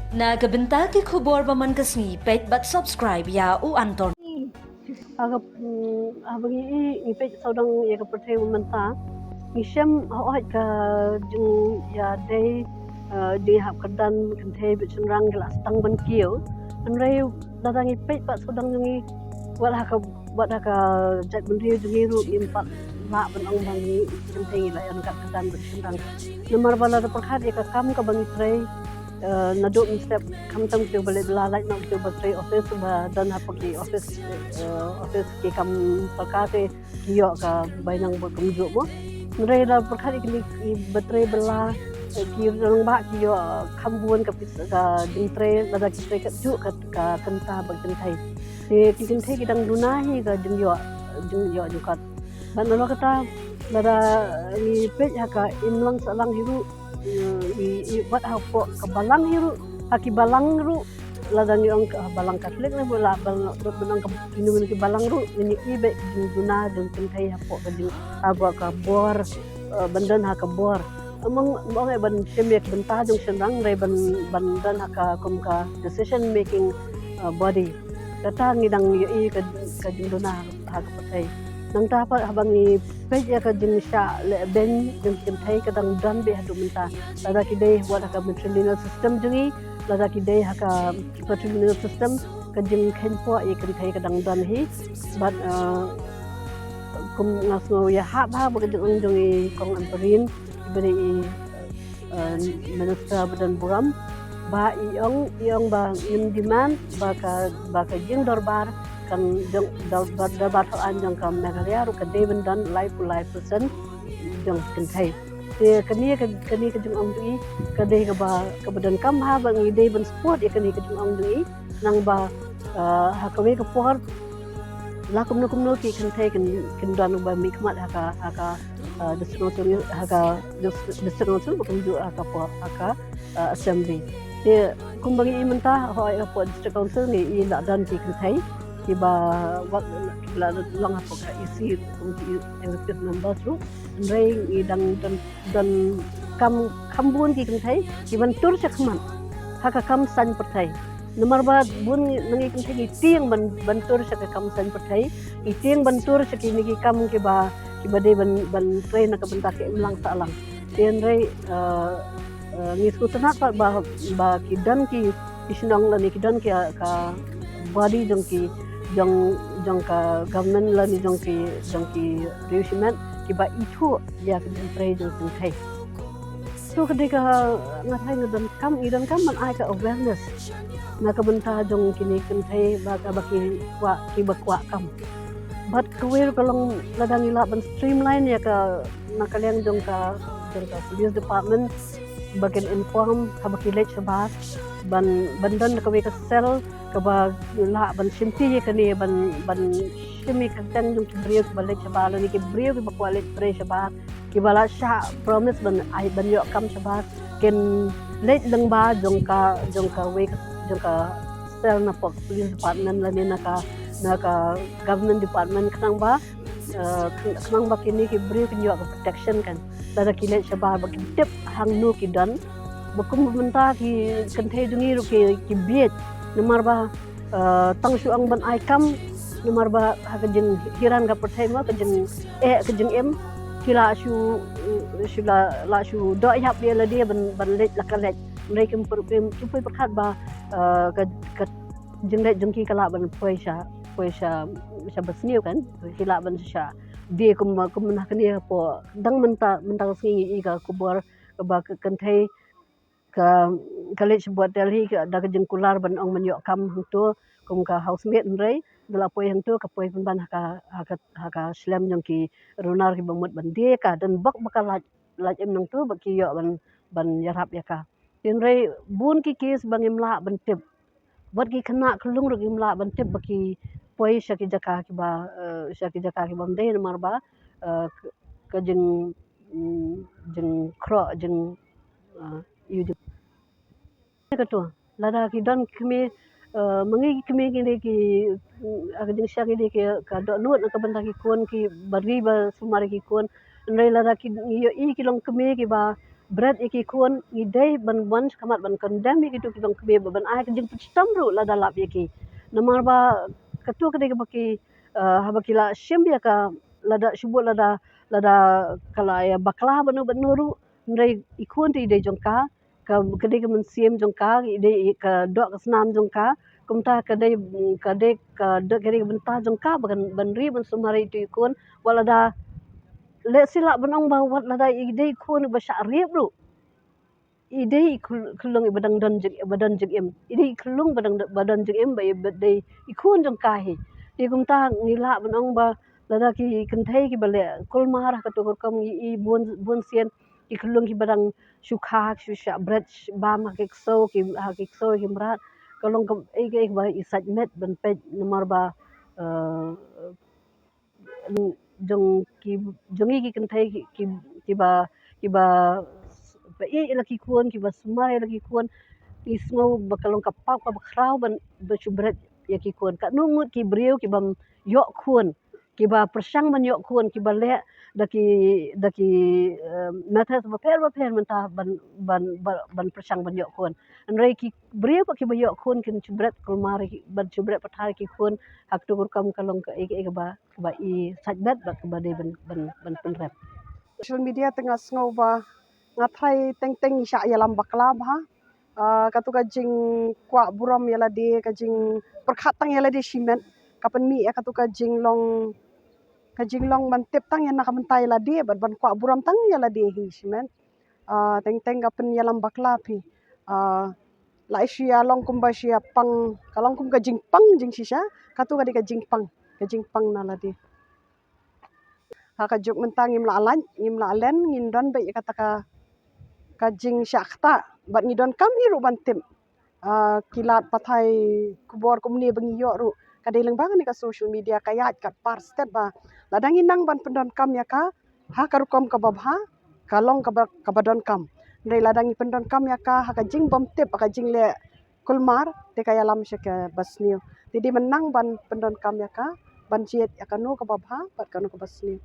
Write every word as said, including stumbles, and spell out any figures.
Na ka bynta ki khubor ba man ka sngi, peit bad subscribe ïa U Anton. Haba ngi peit sawdong ïa ka pyrthei mynta, ngi shem hooid ka jingïadei, jingïahap kyrdan kynthei bad shynrang ki la sdang ban kiew. Hynrei lada ngi peit pat sawdong jong ngi, wat ha ka, wat ha ka jaitbynriew jong ngi ruh ngim pat lah ban ong ba ngi kynthei ngi la ïaryngkat kyrdan bad shynrang. Namar ba lada pyrkhat ïa ka kam kaba ngi trei, naduh mynstep khamtam kito ba leit bylla, lait noh kito ba trei office, ba don hapoh ki office, office ki kam sorkar te ki ïoh ka bainong bad kumjuh mo. Hynrei lada pyrkhat ïa kine kiba trei bylla, ki rangbah ki ïoh kham bun ka pisa, ka jingtrei, lada ki trei katjuh ka, ka kynta bad kynthei. Te ki kynthei ki dang duna hi ka jingïoh, jingïoh jingkot. Bad nalor kata, lada ngi peit ha ka imlang sahlang hi ruh, i, i, wat hapoh ka balang hi ruh, ha ki balang ruh, lada ngi ong ka balang Katholik ne ba la, ba la, ba la ong ka, ino ino ki balang ruh, ngi ïohi bad ka jingduna jong kynthei hapoh ka jing, hapoh ka bor, ban don ha ka bor. Ym ong, ym ong ban shim ïa ka bynta jong shynrang, hynrei ban, ban don ha ka kum ka decision making body. Kata ngi dang ïohi ka, ka jingduna ha ka pyrthei. Nangta pat haba ngi peit ïa ka jingshah lehbeiñ jong ki kynthei ka dang don beit haduh mynta. Lada ki dei wat ha ka matrilineal system jong ngi, lada ki dei ha ka patrilineal system, ka jingkheiñpoh ïa ki kynthei ka dang don hi. Bad kum nga sngew ïahap ha ba ka jingong jong i Kong Ampareen, iba dei i Minister ba don burom, ba i ong, i ong ba ngim demand ba ka, ba ka jingdorbar kan jong, dorbar, dorbar thaw aiñ jong ka Meghalaya ruh ka dei ban don laiphew lai percent jong ki kynthei. Te kane ka, kane ka jingong jong i ka dei kaba, kaba donkam ha ba ngi dei ban support ïa kane ka jingong jong i, nang ba ha kawei ka por la kumno kumno ki kynthei kin, kin don ba mihkhmat ha ka, ha ka district council, ha ka district council ba kumjuh ha ka por ha ka assembly. Te kumba ngi i mynta hooid hapoh district council ngi i la don ki kynthei kiba wat, kiba la long hapoh ka EC kum ki executive members ruh. Hynrei ngi dang don, don kam kham bun ki kynthei kiban tur shakhmat ha ka kam saiñ pyrthei. Namar ba bun na ngi kynthei ngi tieng ban, ban tur sha ka kam saiñ pyrthei, ngi tieng ban tur sha kine ki kam kiba, kiba dei ban, ban trei na ka bynta ka imlang sahlang. Te hynrei ngi sngewtynnat pat ba, ba ki don ki, ki shnong lane ki don ki ka body jong ki, jong, jong ka government lane jong ki, jong ki riew shimet kiba ithuh ïa ka jingtrei jong ki kynthei. So ka dei ka, nga tharai nga donkam, ngi donkam ban ai ka awareness na ka bynta jong kine ki kynthei ba ka, ba ki kwah, kiba kwah kam. Bad kawei ruh ka long lada ngi lah ban streamline ïa ka na ka liang jong ka, jong ka police department ba kin inform haba ki leit shabar ban, ban don kawei ka cell kaba lah ban shimti ïa kane ban, ban shim ïa ka kyrteng jong ki briew kiba leit shabar lane ki briew kiba kwah leit trei shabar kiba la shah promise ban ai ban ïoh kam shabar kin leit lyngba jong ka, jong kawei ka, jong ka cell na pok police department lane na ka, na ka government department khnang ba, khnang ba kine ki briew kin ïoh ka protection kan. Lada ki leit shabar ba kin tip hangno ki don. Ba kum mynta ki kynthei jong ngi ruh ki, ki bieit namar ba tang shu ong ban ai kam, namar ba ha ka jinghiran ka pyrthei mo, ka jingeh ka jingim, ki la shu, shu la, la shu doh ïap ïa lade ban, ban leit la ka leit. Hynrei kim pur, kim, kim pyrkhat ba ka, ka jingleit jong ki ka lah ban poi sha, poi sha, sha basniew kan, ki lah ban sha die kum, kum na kane hapoh dang mynta, mynta ka sngi ngi i ka khubor kaba ka kynthei ka, ka leit shabar Delhi da ka jingkular ban ong ban ïoh kam hangto kum ka housemaid, hynrei da la poi hangto ka poi pynban ha ka, ha ka, ha ka shlem jong ki runar kiba mut ban die ka, don bok ba ka lait, lait im nangto ba ki ïoh ban, ban ïarap ïa ka. Hynrei bun ki case ba ngim lah ban tip. Wat ki khynnah khyllung ruh ngim lah ban tip ba ki poi sha ki jaka kiba, sha ki jaka kibym dei namar ba ka jing, jingkhroh jing, ïa jing. Kato lada ki don kmie, ma ngi ki kmie ki dei ki, ha ka jingshisha ki dei ki ka dohnud na ka bynta ki khun kiba ri ba sumar ïa ki khun. Hynrei lada ki, ngi ïohi ki long kmie kiba bret ïa ki khun, ngi dei ban wan shakhmat ban condemn ïa kitu ki bang kmie, ban ai ka jingpynshitom ruh lada lap ïa ki. Namar ba katu ka dei kaba ki, eh, haba ki la shim ïa ka, lada shu bud lada, lada ka la ïa bakla bad no bad no ruh, hynrei i khun te i dei jong ka, ka, ka dei ka mynsiem jong ka, i dei ka doh ka snam jong ka. Kumta ka dei, ka dei ka, ka dei ka bynta jong ka ban, ban ri ban sumar ïa itu i khun. Wat lada, lehse lah ban ong ba wat lada i dei i khun ba shah rape ruh, i dei i khul-, khyllung i ba dang don jing, ba don jingim. I dei i khyllung ba dang, ba don jingim ba i, ba dei i khun jong ka hi. Te kumta ngi lah ban ong ba lada ki kynthei kiba leh kulmar ha katu ka rukom, i, i bun, bun sien ki khyllung kiba dang shu kha, shu shah bret bam ha ki ksew, ki, ha ki ksew ki mrad, ka long ka, eh, eh, ba i sait met ban peit namar ba, eh, jong ki, jong ngi ki kynthei ki, ki, kiba, kiba, ba ïeit ïa la ki khun, kiba sumar ïa la ki khun, ngi sngew ba ka long ka pap kaba khraw ban, ban shu bret ïa ki khun. Katno ngut ki briew ki bym ïoh khun, kiba pyrshang ban ïoh khun, kiba leh da ki, da ki, eh, methods bapher bapher mynta ban, ban, ban, ban pyrshang ban ïoh khun. Hynrei ki briew pat kiba ïoh khun kin shu bret kulmar, ban shu bret pathar ïa ki khun ha katu ka rukom, ka long ka, eh, eh, kaba, kaba i sait met bad kaba dei ban, ban, ban pynrem. Social media te nga sngew ba nga tharai teng teng i shah ïalam bakla bha. Ah, katu ka jingkwah burom ïa lade, ka jingpyrkhat tang ïa lade shimet, ka pynmih ïa katu ka jinglong, ka jinglong ban tip tang ïa na ka bynta ïa lade bad ban kwah burom tang ïa lade hi shimet. Ah, teng teng ka pynïalam bakla phi. Ah, la i shu ïa long kumba shu ïa pang, ka long kum ka jingpang jingshisha, katu ka dei ka jingpang, ka jingpang na lade. Ha ka juk mynta ngim lah lait, ngim lah len, ngin don beit ïa kata ka, ka jingshah ktah bad ngi donkam hi ruh ban tip. Ah, ki lad pathai khubor kumne ba ngi ïoh ruh, ka dei lyngba kane ka social media ka ïaid kat par stet ba lada ngi nang ban pyndonkam ïa ka ha ka rukom kaba bha, ka long kaba, kaba donkam. Hynrei lada ngi pyndonkam ïa ka ha ka jingbymtip, ha ka jingleh kulmar, te ka ïalam sha kaba sniew. Te dei mynta ban pyndonkam ïa ka ban jied ïa kano kaba bha bad kano kaba sniew.